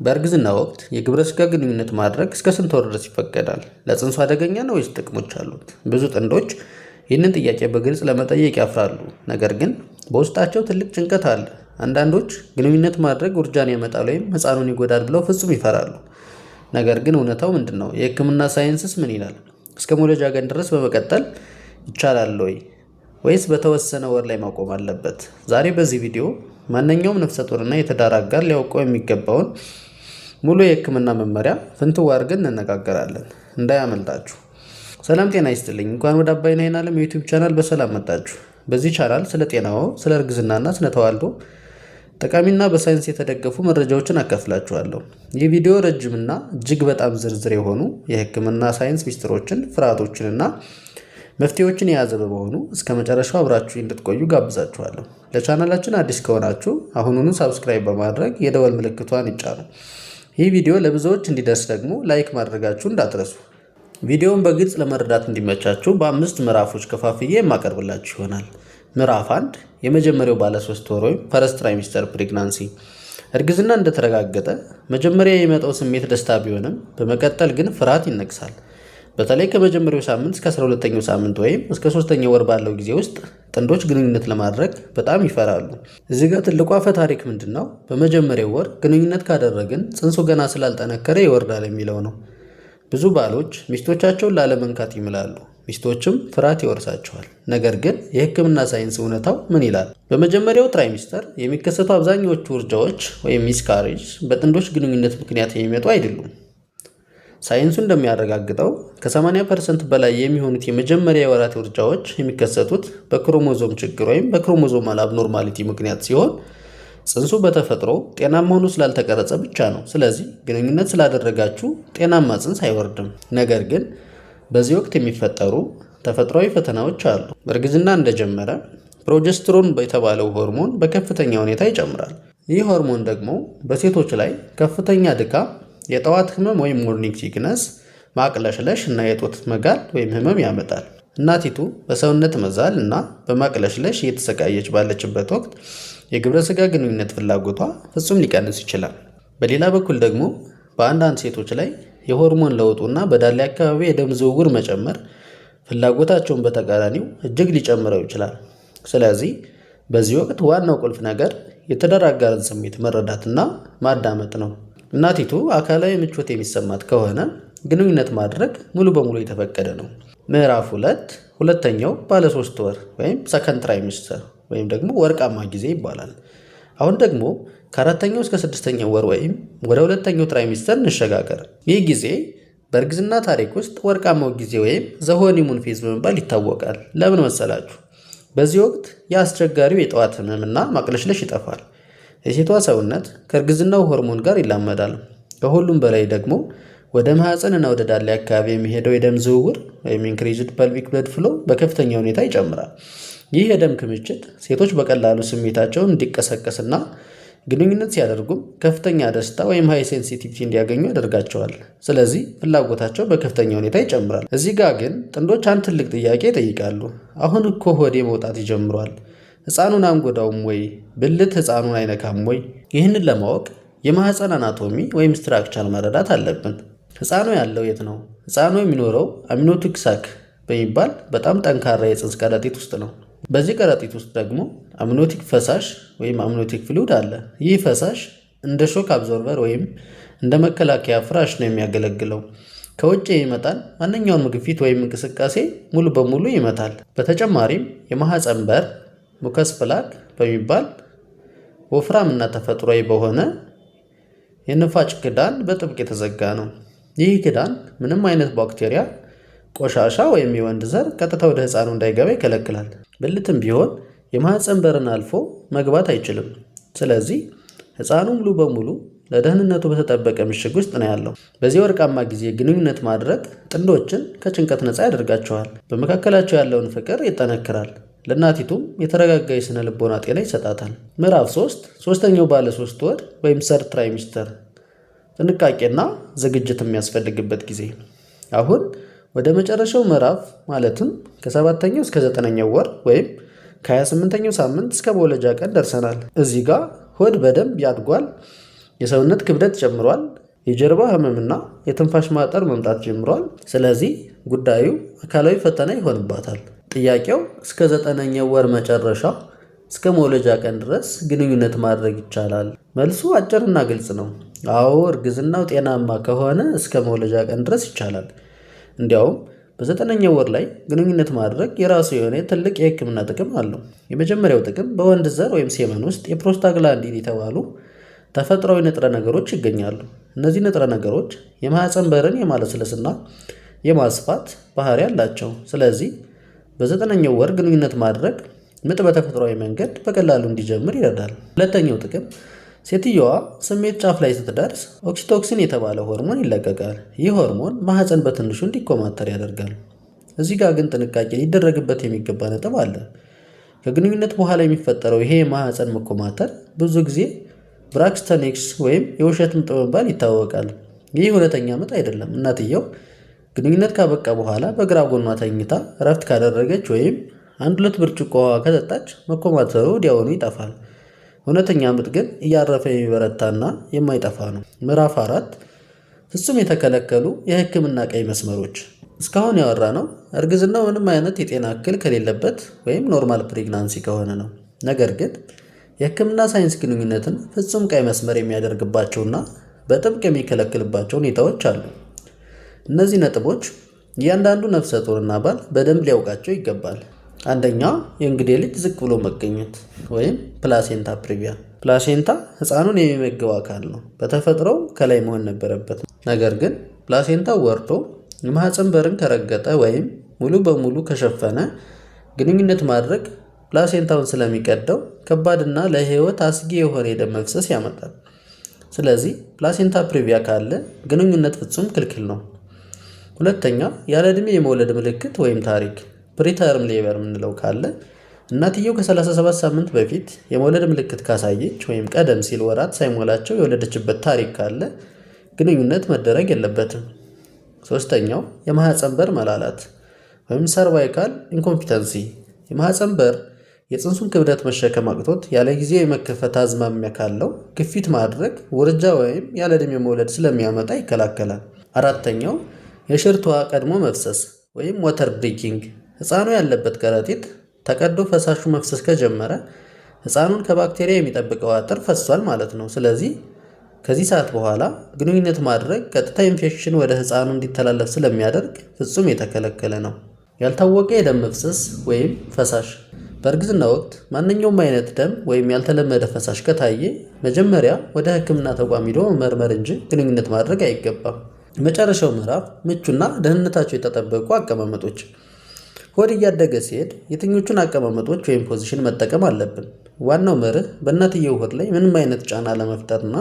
በእርግዝና ወቅት የግብረ ስጋ ግንኙነት ማድረግ እስከ ስንት ወር ድረስ ይፈቀዳል? ለጽንሱ አደገኛ ነው ወይስ ጥቅሞች አሉት? ብዙ ጥንዶች ይህንን ጥያቄ በግልጽ ለመጠየቅ ያፍራሉ። ነገር ግን በውስጣቸው ትልቅ ጭንቀት አለ። አንዳንዶች ግንኙነት ማድረግ ውርጃን ያመጣል ወይም ሕፃኑን ይጎዳል ብለው ፍጹም ይፈራሉ። ነገር ግን እውነታው ምንድን ነው? የሕክምና ሳይንስስ ምን ይላል? እስከ መውለጃ ቀን ድረስ በመቀጠል ይቻላል ወይ ወይስ በተወሰነ ወር ላይ ማቆም አለበት? ዛሬ በዚህ ቪዲዮ ማንኛውም ነፍሰ ጡርና የትዳር አጋር ሊያውቀው የሚገባውን ሙሉ የሕክምና መመሪያ ፍንትው አድርገን እንነጋገራለን። እንዳያመልጣችሁ። ሰላም ጤና ይስጥልኝ። እንኳን ወደ አባይነህ አይናለም የ YouTube channel በሰላም መጣችሁ። በዚህ ቻናል ስለ ጤናዎ፣ ስለ እርግዝናና ስነ ተዋልዶ ጠቃሚና በሳይንስ የተደገፉ መረጃዎችን አካፍላችኋለሁ። ይህ ቪዲዮ ረጅምና እጅግ በጣም ዝርዝር የሆኑ የሕክምና ሳይንስ ሚስጥሮችን፣ ፍርሃቶችንና መፍትሄዎችን የያዘ በመሆኑ እስከ መጨረሻው አብራችሁ እንድትቆዩ ጋብዛችኋለሁ። ለቻናላችን አዲስ ከሆናችሁ አሁኑኑ subscribe በማድረግ የደወል ምልክቷን ይጫኑ። ይህ ቪዲዮ ለብዙዎች እንዲደርስ ደግሞ like ማድረጋችሁ እንዳትረሱ። ቪዲዮውን በግልጽ ለመረዳት እንዲመቻችሁ በአምስት ምዕራፎች ከፋፍዬ የማቀርብላችሁ ይሆናል። ምዕራፍ 1፣ የመጀመሪያው ባለ 3 ወር ወይም first trimester pregnancy። እርግዝና እንደተረጋገጠ መጀመሪያ የሚመጣው ስሜት ደስታ ቢሆንም በመቀጠል ግን ፍርሃት ይነግሳል። በተለይ ከመጀመሪያው ሳምንት እስከ 12ኛው ሳምንት ወይም እስከ ሶስተኛው ወር ባለው ጊዜ ውስጥ ጥንዶች ግንኙነት ለማድረግ በጣም ይፈራሉ። እዚህ ጋር ትልቁ አፈ ታሪክ ምንድን ነው? በመጀመሪያው ወር ግንኙነት ካደረግን ጽንሱ ገና ስላልጠነከረ ይወርዳል የሚለው ነው። ብዙ ባሎች ሚስቶቻቸውን ላለመንካት ይምላሉ። ሚስቶችም ፍርሃት ይወርሳቸዋል። ነገር ግን የሕክምና ሳይንስ እውነታው ምን ይላል? በመጀመሪያው trimester የሚከሰቱ አብዛኛዎቹ ውርጃዎች ወይም miscarriage በጥንዶች ግንኙነት ምክንያት የሚመጡ አይደሉም። ሳይንሱ እንደሚያረጋግጠው ከ80% በላይ የሚሆኑት የመጀመሪያ የወራት ውርጃዎች የሚከሰቱት በክሮሞዞም ችግር ወይም በ chromosomal abnormality ምክንያት ሲሆን ጽንሱ በተፈጥሮ ጤናማ ሆኖ ስላልተቀረጸ ብቻ ነው። ስለዚህ ግንኙነት ስላደረጋችሁ ጤናማ ጽንስ አይወርድም። ነገር ግን በዚህ ወቅት የሚፈጠሩ ተፈጥሯዊ ፈተናዎች አሉ። እርግዝና እንደጀመረ progesterone የተባለው ሆርሞን በከፍተኛ ሁኔታ ይጨምራል። ይህ ሆርሞን ደግሞ በሴቶች ላይ ከፍተኛ ድካም፣ የጠዋት ህመም ወይም morning sickness፣ ማቅለሽለሽ እና የጡት መጋል ወይም ህመም ያመጣል። እናቲቱ በሰውነት መዛል እና በማቅለሽለሽ እየተሰቃየች ባለችበት ወቅት የግብረ ስጋ ግንኙነት ፍላጎቷ ፍጹም ሊቀንስ ይችላል። በሌላ በኩል ደግሞ በአንዳንድ ሴቶች ላይ የሆርሞን ለውጡና በዳሌ አካባቢ የደም ዝውውር መጨመር ፍላጎታቸውን በተቃራኒው እጅግ ሊጨምረው ይችላል። ስለዚህ በዚህ ወቅት ዋናው ቁልፍ ነገር የትዳር አጋርን ስሜት መረዳትና ማዳመጥ ነው። እናቲቱ አካላዊ ምቾት የሚሰማት ከሆነ ግንኙነት ማድረግ ሙሉ በሙሉ የተፈቀደ ነው። ምዕራፍ 2፣ ሁለተኛው ባለ 3 ወር ወይም second trimester ወይም ደግሞ ወርቃማ ጊዜ ይባላል። አሁን ደግሞ ከአራተኛው እስከ ስድስተኛው ወር ወይም ወደ ሁለተኛው trimester እንሸጋገር። ይህ ጊዜ በእርግዝና ታሪክ ውስጥ ወርቃማው ጊዜ ወይም the honeymoon phase በመባል ይታወቃል። ለምን መሰላችሁ? በዚህ ወቅት የአስቸጋሪው የጠዋት ህመምና ማቅለሽለሽ ይጠፋል። የሴቷ ሰውነት ከእርግዝናው ሆርሞን ጋር ይላመዳል። ከሁሉም በላይ ደግሞ ወደ ማህፀን እና ወደ ዳሌ አካባቢ የሚሄደው የደም ዝውውር ወይም increased pelvic blood flow በከፍተኛ ሁኔታ ይጨምራል። ይህ የደም ክምችት ሴቶች በቀላሉ ስሜታቸውን እንዲቀሰቀስና ግንኙነት ሲያደርጉም ከፍተኛ ደስታ ወይም high sensitivity እንዲያገኙ ያደርጋቸዋል። ስለዚህ ፍላጎታቸው በከፍተኛ ሁኔታ ይጨምራል። እዚህ ጋር ግን ጥንዶች አንድ ትልቅ ጥያቄ ይጠይቃሉ። አሁን እኮ ሆዴ መውጣት ጀምሯል። ሕፃኑን አንጎዳውም ወይ? ብልት ሕፃኑን አይነካም ወይ? ይህንን ለማወቅ የማህፀን anatomy ወይም structure መረዳት አለብን። ሕፃኑ ያለው የት ነው? ሕፃኑ የሚኖረው amniotic sac በሚባል በጣም ጠንካራ የፅንስ ከረጢት ውስጥ ነው። በዚህ ከረጢት ውስጥ ደግሞ amniotic ፈሳሽ ወይም amniotic fluid አለ። ይህ ፈሳሽ እንደ shock absorber ወይም እንደ መከላከያ ፍራሽ ነው የሚያገለግለው። ከውጭ የሚመጣን ማንኛውንም ግፊት ወይም እንቅስቃሴ ሙሉ በሙሉ ይመታል። በተጨማሪም የማህፀን በር mucus plug በሚባል ወፍራም እና ተፈጥሯዊ በሆነ የንፋጭ ክዳን በጥብቅ የተዘጋ ነው። ይህ ክዳን ምንም አይነት ባክቴሪያ፣ ቆሻሻ ወይም የወንድ ዘር ቀጥታ ወደ ህፃኑ እንዳይገባ ይከለክላል። ብልትም ቢሆን የማህፀን በርን አልፎ መግባት አይችልም። ስለዚህ ህፃኑ ሙሉ በሙሉ ለደህንነቱ በተጠበቀ ምሽግ ውስጥ ነው ያለው። በዚህ ወርቃማ ጊዜ ግንኙነት ማድረግ ጥንዶችን ከጭንቀት ነፃ ያደርጋቸዋል። በመካከላቸው ያለውን ፍቅር ይጠነክራል። ለእናቲቱም የተረጋጋ የስነ ልቦና ጤና ይሰጣታል። ምዕራፍ 3፣ ሶስተኛው ባለ 3 ወር ወይም third trimester፣ ጥንቃቄና ዝግጅት የሚያስፈልግበት ጊዜ። አሁን ወደ መጨረሻው ምዕራፍ ማለትም ከሰባተኛው እስከ ዘጠነኛው ወር ወይም ከ28ኛው ሳምንት እስከ መውለጃ ቀን ደርሰናል። እዚህ ጋር ሆድ በደንብ ያድጓል። የሰውነት ክብደት ጨምሯል። የጀርባ ህመምና የትንፋሽ ማጠር መምጣት ጀምሯል። ስለዚህ ጉዳዩ አካላዊ ፈተና ይሆንባታል። ጥያቄው እስከ 9ኛው ወር መጨረሻ እስከ መውለጃ ቀን ድረስ ግንኙነት ማድረግ ይቻላል? መልሱ አጭርና ግልጽ ነው። አዎ፣ እርግዝናው ጤናማ ከሆነ እስከ መውለጃ ቀን ድረስ ይቻላል። እንዲያውም በ9ኛው ወር ላይ ግንኙነት ማድረግ የራሱ የሆነ ትልቅ የህክምና ጥቅም አለው። የመጀመሪያው ጥቅም በወንድ ዘር ወይም semen ውስጥ የ prostaglandin የተባሉ ተፈጥሯዊ ንጥረ ነገሮች ይገኛሉ። እነዚህ ንጥረ ነገሮች የማህፀን በርን የማለስለስና የማስፋት ባህሪ አላቸው። ስለዚህ በ9ኛው ወር ግንኙነት ማድረግ ምጥ በተፈጥሯዊ መንገድ በቀላሉ እንዲጀምር ይረዳል። ሁለተኛው ጥቅም ሴትየዋ ስሜት ጫፍ ላይ ስትደርስ oxytocin የተባለ ሆርሞን ይለቀቃል። ይህ ሆርሞን ማህፀን በትንሹ እንዲኮማተር ያደርጋል። እዚህ ጋር ግን ጥንቃቄ ሊደረግበት የሚገባ ነጥብ አለ። ከግንኙነት በኋላ የሚፈጠረው ይሄ የማህፀን መኮማተር ብዙ ጊዜ Braxton Hicks ወይም የውሸት ምጥ በመባል ይታወቃል። ይህ እውነተኛ ምጥ አይደለም። እናትየው ግንኙነት ካበቃ በኋላ በግራ ጎኗ ተኝታ እረፍት ካደረገች ወይም አንድ ሁለት ብርጭቆ ውሃ ከጠጣች መኮማተሩ ወዲያውኑ ይጠፋል። እውነተኛ ምጥ ግን እያረፈ የሚበረታና የማይጠፋ ነው። ምዕራፍ 4፣ ፍጹም የተከለከሉ የህክምና ቀይ መስመሮች። እስካሁን ያወራነው እርግዝናው ምንም አይነት የጤና እክል ከሌለበት ወይም normal pregnancy ከሆነ ነው። ነገር ግን የህክምና ሳይንስ ግንኙነትን ፍጹም ቀይ መስመር የሚያደርግባቸውና በጥብቅ የሚከለክልባቸው ሁኔታዎች አሉ። እነዚህ ነጥቦች እያንዳንዱ ነፍሰ ጡርና ባል በደንብ ሊያውቃቸው ይገባል። አንደኛ፣ የእንግዴ ልጅ ዝቅ ብሎ መገኘት ወይም placenta previa። Placenta ህፃኑን የሚመግበው አካል ነው። በተፈጥሮው ከላይ መሆን ነበረበት። ነገር ግን placenta ው ወርዶ የማህፀን በርን ከረገጠ ወይም ሙሉ በሙሉ ከሸፈነ ግንኙነት ማድረግ placenta ውን ስለሚቀደው ከባድና ለህይወት አስጊ የሆነ የደም መፍሰስ ያመጣል። ስለዚህ placenta previa ካለ ግንኙነት ፍጹም ክልክል ነው። ሁለተኛ፣ ያለ ዕድሜ የመውለድ ምልክት ወይም ታሪክ፣ preterm labor የምንለው ካለ፣ እናትየው ከ37 ሳምንት በፊት የመውለድ ምልክት ካሳየች ወይም ቀደም ሲል ወራት ሳይሞላቸው የወለደችበት ታሪክ ካለ ግንኙነት መደረግ የለበትም። ሶስተኛው የማህፀን በር መላላት ወይም cervical incompetency። የማህፀን በር የፅንሱን ክብደት መሸከም አቅቶት ያለ ጊዜ የመከፈት አዝማሚያ ካለው ግፊት ማድረግ ውርጃ ወይም ያለ ዕድሜ መውለድ ስለሚያመጣ ይከላከላል። አራተኛው የሽርት ውሃ ቀድሞ መፍሰስ ወይም water breaking። ህፃኑ ያለበት ከረጢት ተቀዶ ፈሳሹ መፍሰስ ከጀመረ ህፃኑን ከባክቴሪያ የሚጠብቀው አጥር ፈሷል ማለት ነው። ስለዚህ ከዚህ ሰዓት በኋላ ግንኙነት ማድረግ ቀጥታ ኢንፌክሽን ወደ ህፃኑ እንዲተላለፍ ስለሚያደርግ ፍጹም የተከለከለ ነው። ያልታወቀ የደም መፍሰስ ወይም ፈሳሽ። በእርግዝና ወቅት ማንኛውም አይነት ደም ወይም ያልተለመደ ፈሳሽ ከታየ መጀመሪያ ወደ ሕክምና ተቋም ሂዶ መመርመር እንጂ ግንኙነት ማድረግ አይገባም። የመጨረሻው ምዕራፍ፣ ምቹና ደህንነታቸው የተጠበቁ አቀማመጦች። ሆድ እያደገ ሲሄድ የትኞቹን አቀማመጦች ወይም position መጠቀም አለብን? ዋናው መርህ በእናትየው ሆድ ላይ ምንም አይነት ጫና አለመፍጠርና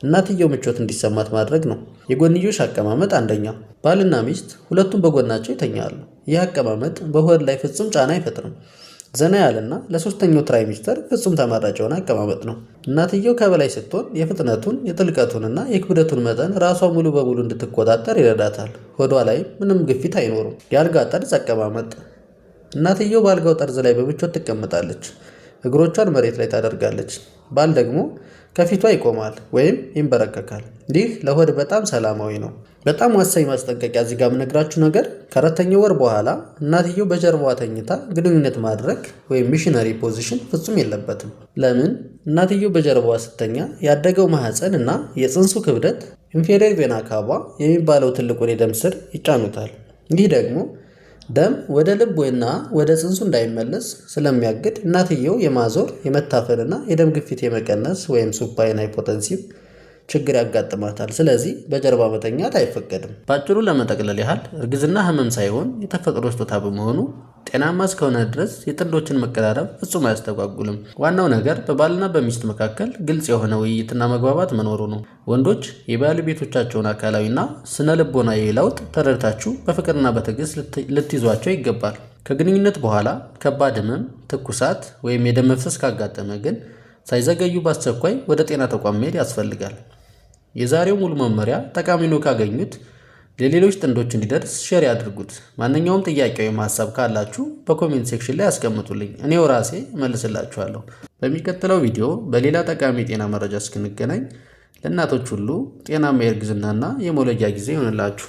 እናትየው ምቾት እንዲሰማት ማድረግ ነው። የጎንዮሽ አቀማመጥ አንደኛ፣ ባልና ሚስት ሁለቱም በጎናቸው ይተኛሉ። ይህ አቀማመጥ በሆድ ላይ ፍጹም ጫና አይፈጥርም። ዘና ያለና ለሶስተኛው trimester ፍጹም ተመራጭ የሆነ አቀማመጥ ነው። እናትየው ከበላይ ስትሆን የፍጥነቱን፣ የጥልቀቱንና የክብደቱን መጠን ራሷ ሙሉ በሙሉ እንድትቆጣጠር ይረዳታል። ሆዷ ላይ ምንም ግፊት አይኖርም። የአልጋ ጠርዝ አቀማመጥ። እናትየው በአልጋው ጠርዝ ላይ በምቾት ትቀመጣለች። እግሮቿን መሬት ላይ ታደርጋለች። ባል ደግሞ ከፊቷ ይቆማል ወይም ይንበረከካል። ይህ ለሆድ በጣም ሰላማዊ ነው። በጣም ወሳኝ ማስጠንቀቂያ እዚህ ጋር የምነግራችሁ ነገር ከአራተኛው ወር በኋላ እናትየው በጀርባዋ ተኝታ ግንኙነት ማድረግ ወይም missionary position ፍጹም የለበትም። ለምን? እናትየው በጀርባዋ ስትተኛ ያደገው ማህፀን እና የፅንሱ ክብደት inferior vena cava የሚባለው ትልቁን የደም ስር ይጫኑታል። ይህ ደግሞ ደም ወደ ልብ ወይና ወደ ፅንሱ እንዳይመለስ ስለሚያግድ እናትየው የማዞር፣ የመታፈንና የደም ግፊት የመቀነስ ወይም supine hypotensive ችግር ያጋጥማታል። ስለዚህ በጀርባ መተኛት አይፈቀድም። በአጭሩ ለመጠቅለል ያህል እርግዝና ህመም ሳይሆን የተፈጥሮ ስጦታ በመሆኑ ጤናማ እስከሆነ ድረስ የጥንዶችን መቀራረብ ፍጹም አያስተጓጉልም። ዋናው ነገር በባልና በሚስት መካከል ግልጽ የሆነ ውይይትና መግባባት መኖሩ ነው። ወንዶች፣ የባለቤቶቻቸውን አካላዊና ስነ ልቦናዊ ለውጥ ተረድታችሁ በፍቅርና በትዕግስት ልትይዟቸው ይገባል። ከግንኙነት በኋላ ከባድ ህመም፣ ትኩሳት ወይም የደም መፍሰስ ካጋጠመ ግን ሳይዘገዩ በአስቸኳይ ወደ ጤና ተቋም መሄድ ያስፈልጋል። የዛሬው ሙሉ መመሪያ ጠቃሚ ነው ካገኙት ለሌሎች ጥንዶች እንዲደርስ share ያድርጉት። ማንኛውም ጥያቄ ወይም ሀሳብ ካላችሁ በ comment section ላይ አስቀምጡልኝ፣ እኔው ራሴ እመልስላችኋለሁ። በሚቀጥለው ቪዲዮ በሌላ ጠቃሚ የጤና መረጃ እስክንገናኝ ለእናቶች ሁሉ ጤናማ የእርግዝናና የመውለጃ ጊዜ ይሆንላችሁ።